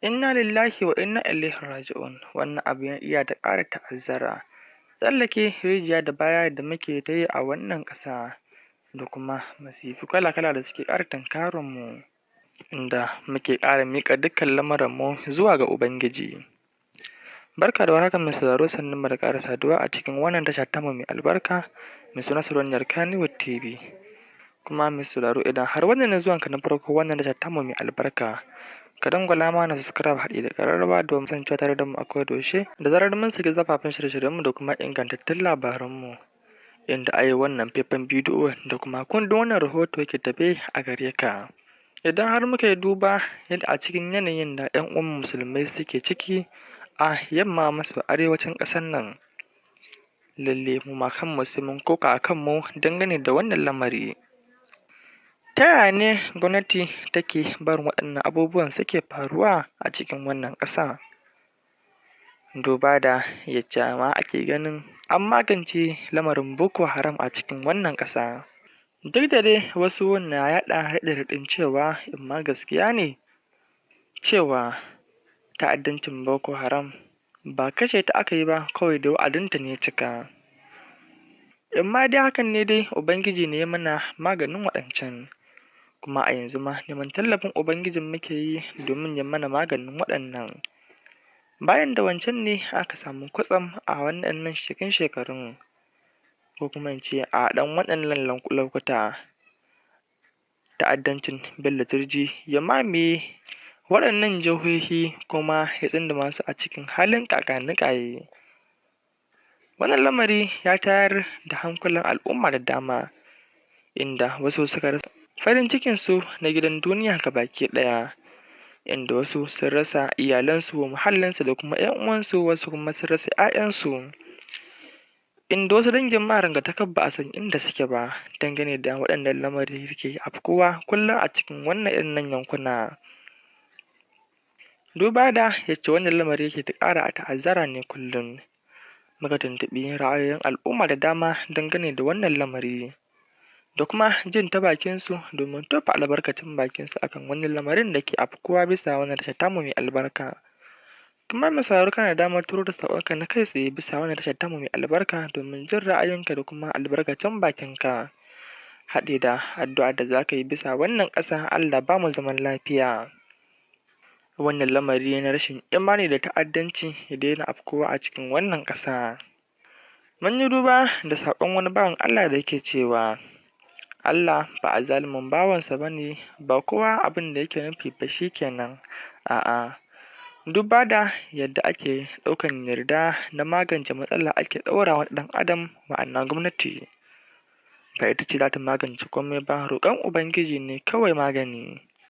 Inna lillahi wa inna ilaihi raji'un. Wannan abu ya ta ƙara ta'azzara tsallake rijiya da baya da muke ta yi a wannan ƙasa, da kuma masifu kala-kala da suke ƙara tunkarar mu, inda muke ƙara miƙa dukkan lamuran mu zuwa ga Ubangiji. Barka da warhaka mai sauraro, sannun mu da ƙara saduwa a cikin wannan tasha tamu mai albarka mai suna Sarauniyar Kannywood TV. Kuma mai sauraro, idan har wannan ne zuwanka na farko wannan tasha tamu mai albarka, ka dangwala mana subscribe haɗi da ƙararrawa domin kasancewa tare da mu a koda yaushe da zarar mun saki zafafan shirye-shiryenmu da kuma ingantattun labaranmu. Inda a yau wannan faifan bidiyo da kuma kundin wannan rahoto yake tafe a gare ka. Idan har muka yi duba yadda a cikin yanayin da ‘yan uwanmu musulmai suke ciki a yamma maso arewacin ƙasar nan, lalle mu ma kanmu sai mun koka a kanmu dangane da wannan lamari. Ta yaya ne gwamnati take barin waɗannan abubuwan suke faruwa a cikin wannan ƙasa? Duba da yacca ma ake ganin an magance lamarin Boko Haram a cikin wannan ƙasa. Duk da dai wasu na yaɗa raɗe-raɗin cewa imma gaskiya ne cewa ta'addancin Boko Haram ba kashe ta aka yi ba, kawai dai wa'adinta ne ya cika. Imma dai hakan ne dai, Ubangiji ne ya mana maganin waɗancan, kuma a yanzu ma neman tallafin Ubangijin muke yi domin ya mana maganin waɗannan. Bayan da wancan ne aka samu kwatsam a waɗannan cikin shekarun, ko kuma in ce a ɗan waɗannan lokuta, ta'addancin Bello Turji ya mamaye waɗannan jihohi kuma ya tsunduma su a cikin halin ƙaƙa-ni-ƙa-yi. Wannan lamari ya tayar da hankulan al'umma da dama, inda wasu suka rasa farin cikinsu na gidan duniya gabaki ɗaya, inda wasu sun rasa iyalansu, muhallinsu da kuma ‘yan uwansu, wasu kuma sun rasa ‘ya'yansu, inda wasu dangin ma rankatakaf ba a san inda suke ba dangane da waɗannan lamari da ke afkuwa kullum a cikin waɗannan yankuna. Duba da yacce wannan lamari yake ta ƙara ta'azzara ne kullum, muka tuntuɓi ra'ayoyin al'umma da dama dangane da wannan lamari, da kuma jin ta bakinsu domin tofa albarkacin bakinsu akan wannan lamarin da ke afkuwa bisa wannan tasha tamu mai albarka. Kuma mai sauraro, kana da damar turo da saƙonka na kai tsaye bisa wannan tasha tamu mai albarka domin jin ra'ayinka da kuma albarkacin bakinka, haɗi da addu'a da za ka yi bisa wannan ƙasa, Allah ba mu zaman lafiya. Wannan lamari na rashin imani da ta'addanci ya daina afkuwa a cikin wannan ƙasa. Mun yi duba da saƙon wani bawan Allah da yake cewa Allah ba azzalumin bawansa ba ne, ba kowa abin da yake nufi ba shi kenan, a'a. Duba da yadda ake ɗaukan yarda na magance matsala ake ɗaura wa ɗan adam, ma'ana gwamnati ba ita ce za ta magance komai ba, roƙon Ubangiji ne kawai magani.